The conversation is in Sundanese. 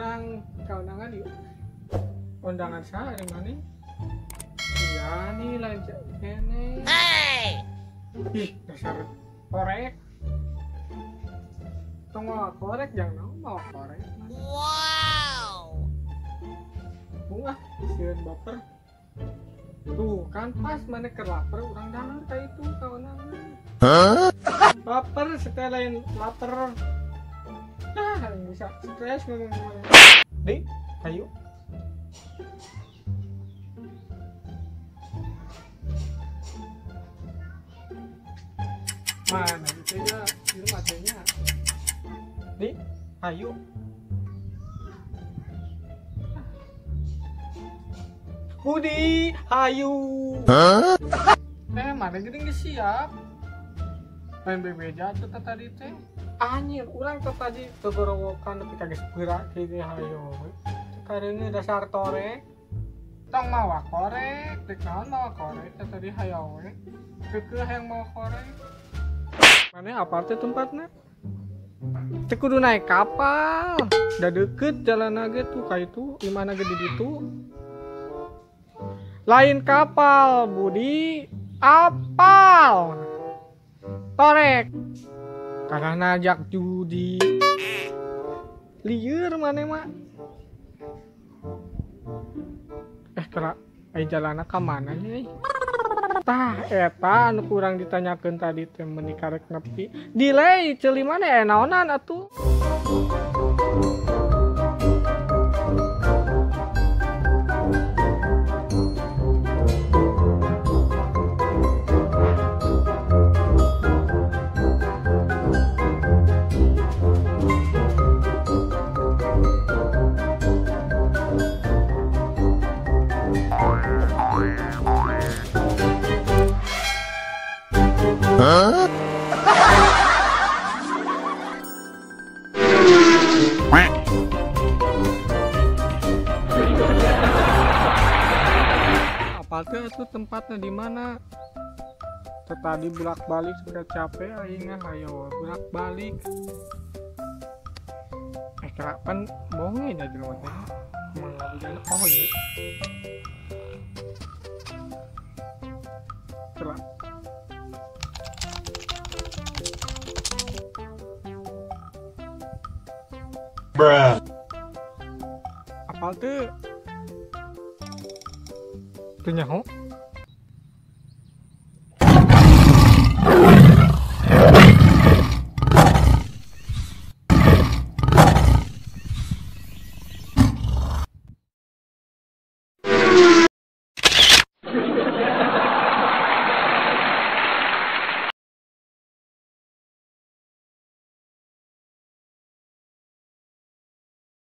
Urang kaundangan yuk. Undangan saha ari maneh? Iya nih lain kene. Hey! Ih, dasar korek. Tong mawa korek jangan naon mawa korek. Wow. Bunga sieun baper. Tuh kan pas mana keur lapar urang dahar ka itu kaundangan. Hah? Baper setelah lain lapar. Nah, bisa stres ngomong ngomong. Di, ayo. Mana itu ya, itu matanya. Di, ayo. Budi, ayo. Hah? Mana gini nggak siap? Main bebeja tuh tadi teh. Anjir, urang teh tadi tegorowokan nepi ka geus beura kieu hayo. Kareuneuh dasar torek. Tong mawa korek, dek naon mawa korek teh tadi hayo we. Keukeuh hayang mawa korek. Mana apal teh tempatna? Teu kudu naik kapal. Da deukeut jalanna ge tuh ka itu, imahna ge di ditu. Lain kapal, Budi, apal. Torek. Karena najak judi. Lieur maneh mah. Kera ai jalanna ka mana nya euy? Tah eta anu kurang ditanyakeun tadi teh meuni karek nepi. Delay ceuli maneh aya naonan atuh. Huh? Apal teh atuh tempatnya di mana? Tadi bolak-balik sudah capek aing mah ayo bolak-balik. Kerapan bohongin aja jelema teh. Mangga oh iya. Coba. Bruh. Apal tuh? Teu nyaho?